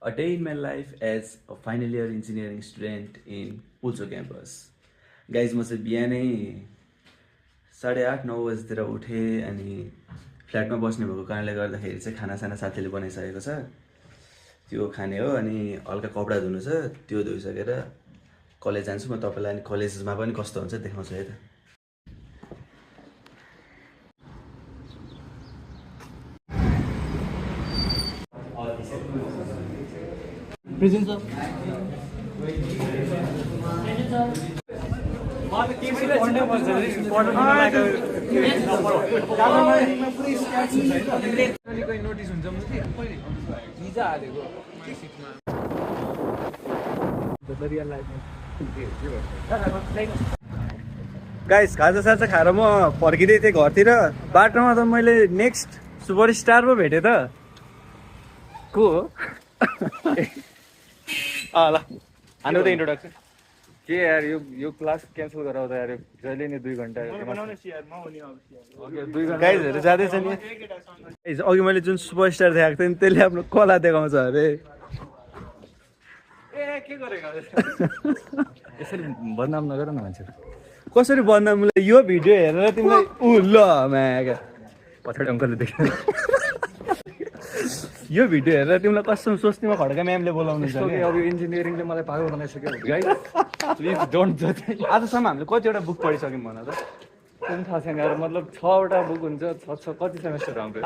A day in my life as a final year engineering student in Pulso campus. Guys, म चाहिँ बिहानै 8:30-9 बजीतिर उठेँ अनि फ्ल्याटमा बस्ने भएको कारणले गर्दाखेरि चाहिँ खानासाना साथीले बनाइसकेको छ, त्यो खाने हो। अनि हल्का कपडा धुनु छ, त्यो धोइसकेर कलेज जान्छु। म तपाईँलाई अनि कलेजमा पनि कस्तो हुन्छ देखाउँछु है त। प्रेजेन्ट सर नोटिस हुन्छ भिजा हालेको गाइस खाजासाजा खाएर म फर्किँदै थिएँ घरतिर। बाटोमा त मैले नेक्स्ट सुपरस्टार पो भेटेँ त। को हो? ल हान्नु त इन्ट्रोडक्सन के यार यो क्लास क्यान्सल गराउँदा यार जहिले नि 2 घन्टा गाइजहरू जाँदैछ नि। अघि मैले जुन सुपरस्टार देखाएको थिएँ नि त्यसले आफ्नो कला देखाउँछ अरे। के गरेको यसरी बदनाम नगर न मान्छे। कसरी बदनामले यो भिडियो हेरेर तिमीलाई ल म्यागा पछाडि अङ्कलले देख्छ। यो भिडियो हेरेर तिमीलाई कस्तो सोच्नेमा खड्का म्यामले बोलाउनु छ। अब इन्जिनियरिङले मलाई पागल बनाइसक्यो गाइस, प्लिज डोन्ट जज। आजसम्म हामीले कतिवटा बुक पढिसक्यौँ भन त? कुन थाहा छैन यार, मतलब 6वटा बुक हुन्छ। 6 कति सेमेस्टर आउँछ?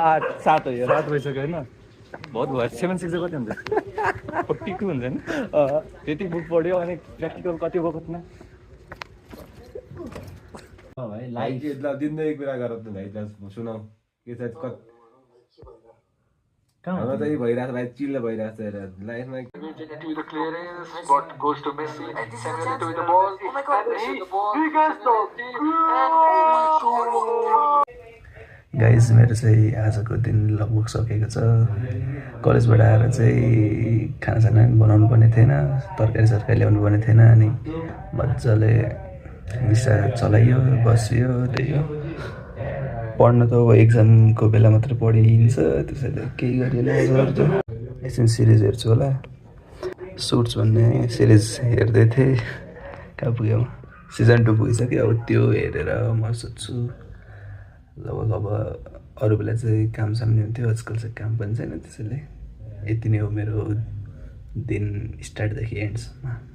7 हो यो। 7 भइसक्यो होइन, बहुत भयो। 7 6 कति हुन्छ? 42 हुन्छ नि। त्यति बुक पढ्यो अनि प्र्याक्टिकल कति भएको थिएन भाइ। लाइक दिँदै एक कुरा गर त भाइ, सुनाऊ के छ हाम्रो त यही भइरहेको भाइ, चिल्ल भइरहेको छ हेर लाइफमा। गाइज मेरो चाहिँ आजको दिन लगभग सकेको छ। कलेजबाट आएर चाहिँ खानासाना पनि बनाउनु पर्ने थिएन, तरकारी सरकारी ल्याउनु पर्ने थिएन। अनि मजाले निसा चलाइयो, बसियो, त्यही हो। पढ्न त अब एक्जामको बेला मात्रै पढिन्छ, त्यसैले केही गरिएन। एकछिन सिरिज हेर्छु होला। सुट्स भन्ने सिरिज हेर्दै थिएँ, कहाँ पुग्यो? सिजन 2 पुगिसक्यो। अब त्यो हेरेर म सोध्छु लगभग अब अरू बेला चाहिँ काम साम नि हुन्थ्यो, आजकल चाहिँ काम पनि छैन। त्यसैले यति नै हो मेरो दिन स्टार्टदेखि एन्डसम्म।